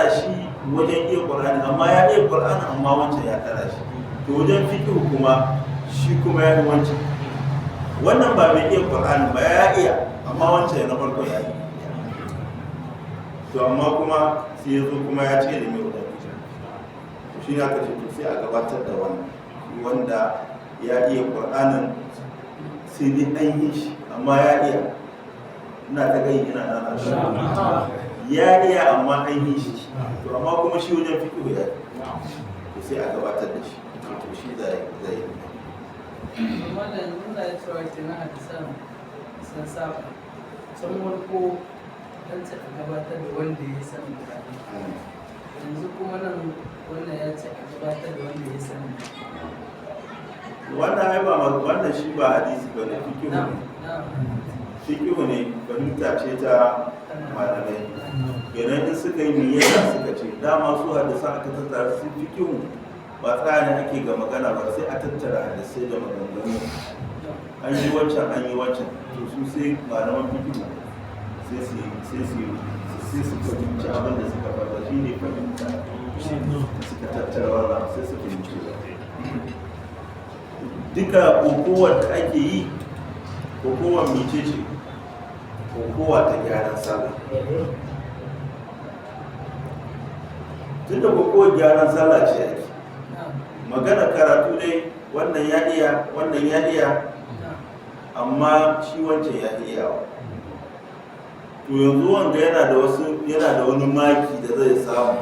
ɗara shi wajen iya ƙur'ani, amma ya iya ƙur'ani, amma wancan ya ɗara shi. To wajen fiƙihu kuma shi kuma ya fi wancan. Wannan ba mai iya ƙur'ani ba, ya iya, amma wancan na farko ya yi. To amma kuma sai ya zo kuma ya ce da mai wajen fiƙihu. To shi ne aka ce to sai a gabatar da wannan wanda ya iya ƙur'anin, sai dai an yi shi, amma ya iya. Ina ta gai ina nana shi, ya iya amma an yi shi. To amma kuma shi wajen fiƙihu ya yi, to sai a gabatar da shi, to shi zai yi. Amma da yanzu muna cewa kenan hadisan sun saba. Can farko an ce a gabatar da wanda ya sani karatu, yanzu kuma nan wannan ya ce a gabatar da wanda ya sani. Wannan ai ba wannan shi ba hadisi ba ne, fiƙihu ne. Fiƙihu ne, fahimta ce ta malamai. Kenan in suka yi niyyar suka ce dama su hadisan aka tattara su, fiƙihu ba tsaya ne ake ga magana ba, sai a tattara hadisai da maganganu, an yi wancan, an yi wancan. To su sai malaman fiƙihu sai su fahimci abin da suka faɗa, shi ne fahimta suka tattara wannan, sai su fahimci duka kokowar da ake yi. Kokowar mece ce? Kokowa ta gyaran sallah. Tunda kokowar gyaran sallah ce ake magana, karatu dai wannan ya iya, wannan ya iya, amma shi wancan ya iyawa. To yanzu wanga yana da wasu, yana da wani maki da zai samu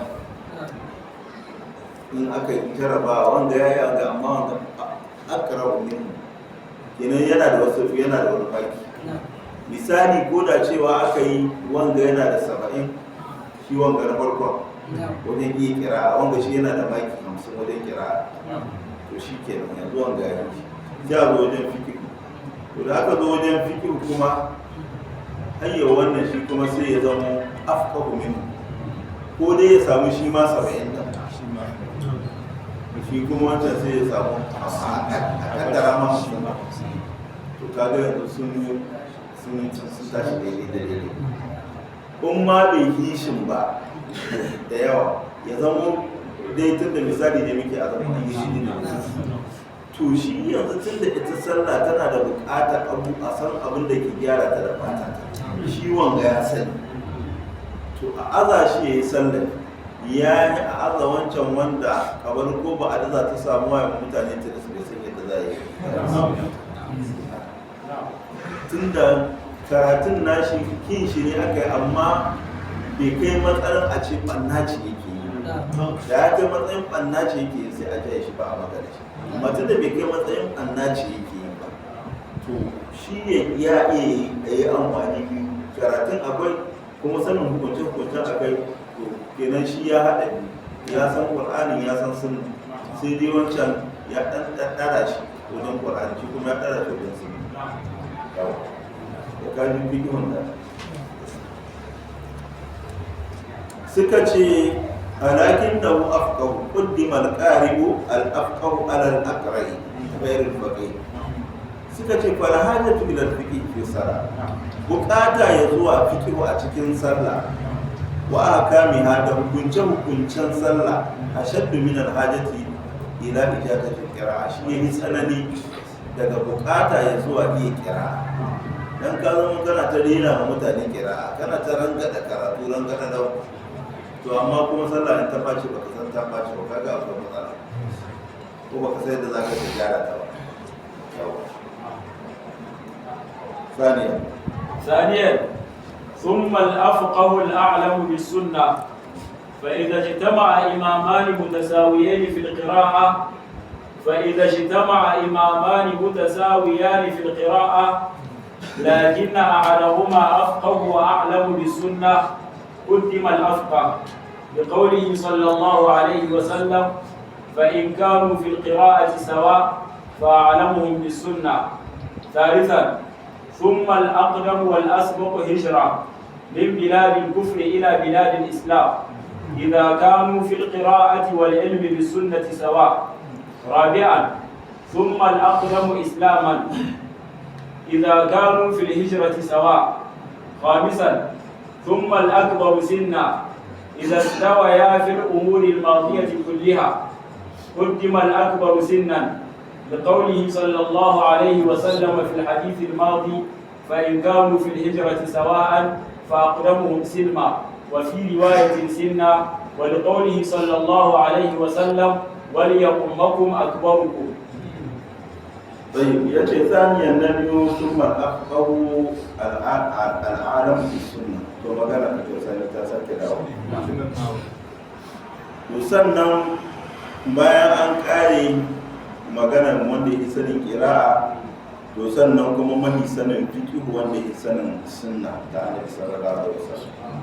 in aka yi jarabawa. Wanga ya yi wanga, amma wanga aqra'u minhu. Kenan yana da wasu, yana da wani maki. Misali, ko da cewa aka yi wanga yana da 70, shi wanga na farkon, wajen iya kira, wanga shi yana da maki 50 wajen kira, to shi kenan yanzu wanga ya yi shi. Sai a zo wajen fikihu. To da aka zo wajen fikihu kuma hayyar wannan shi kuma sai ya zamo afqahu minhu, ko dai ya samu shi ma 70 ɗin, shi kuma wancan sai ya samu a kaddara ma 50. To kaga yanzu sun tashi daidai da daidai. In ma bai hishin ba da yawa, ya zamo dai, tun da misali ne muke a zama an yi shi ne. To shi yanzu tun da ita sallah tana da buƙatar abu a san abin da ke gyara ta da bata ta, shi wanga ya sani, to a aza shi ya yi sallah ya yi, a aza wancan wanda kabar ko ba a za ta samu wa mutane ta da su bai san yadda za a yi. Tun da karatun nashi kin shi ne aka yi, amma bai kai matsayin a ce ɓanna ce yake yi. Da ya kai matsayin ɓanna ce yake yi, sai a jaye shi, ba a magana shi. Amma tun da bai kai matsayin ɓanna ce yake yi ba, to shi ne ya iya yi amfani biyu, karatun akwai kuma sanin hukunce hukuncen akwai. To kenan shi ya haɗa biyu, ya san ƙur'anin, ya san sunna, sai dai wancan ya ɗan ɗara shi wajen ƙur'ani, shi kuma ya ɗara shi wajen sunna. Yawa da kajin fikihun da suka ce lakinnahu afqahu, quddima al-qari'u al-afqahu ala al-aqra'i ghayr al-faqih. Suka ce fal hajatu ila al-fiqh fi salat, bukata ya zuwa fiqh a cikin sallah, wa ahkamiha, da hukunce hukuncen sallah, ashaddu min al-hajati ila ijadati al-qira'a, shi ne tsanani daga bukata ya zuwa iya qira'a. Dan ka zama kana ta rena ma mutane qira'a, kana ta rangada karatu rangada da, to amma kuma sallah in ta ɓaci baka san ta ɓaci ba, kaga akwai matsala, ko baka san yadda zaka ka gyara ta ba. Yawa saniya. ثانيا، ثم الأفقه الأعلم بالسنة. فإذا اجتمع إمامان متساويين في القراءة، فإذا اجتمع إمامان متساويان في القراءة، لكن أحدهما أفقه وأعلم بالسنة، قدم الأفقه، بقوله صلى الله عليه وسلم: فإن كانوا في القراءة سواء فأعلمهم بالسنة. ثالثا، ثم الأقدم والأسبق هجرة من بلاد الكفر إلى بلاد الإسلام، إذا كانوا في القراءة والعلم بالسنة سواء. رابعا، ثم الأقدم إسلاما، إذا كانوا في الهجرة سواء. خامسا، ثم الأكبر سنا. إذا استويا في الأمور الماضية كلها قدم الأكبر سنا، لقوله صلى الله عليه وسلم في الحديث الماضي: فإن كانوا في الهجرة سواء فأقدمهم سلما، وفي رواية سنا، ولقوله صلى الله عليه وسلم: وليؤمكم أكبركم. طيب، yace ثانيا، na biyu، ثم الأفقه الأعلم بالسنة. To magana ka sani ta sake dawo. To sannan bayan an kare maganar wanda ya sanin ƙira'a, to sannan kuma mahi sanin fiqh, wanda ya sanin sunna ta Annabi sallallahu alaihi wasallam.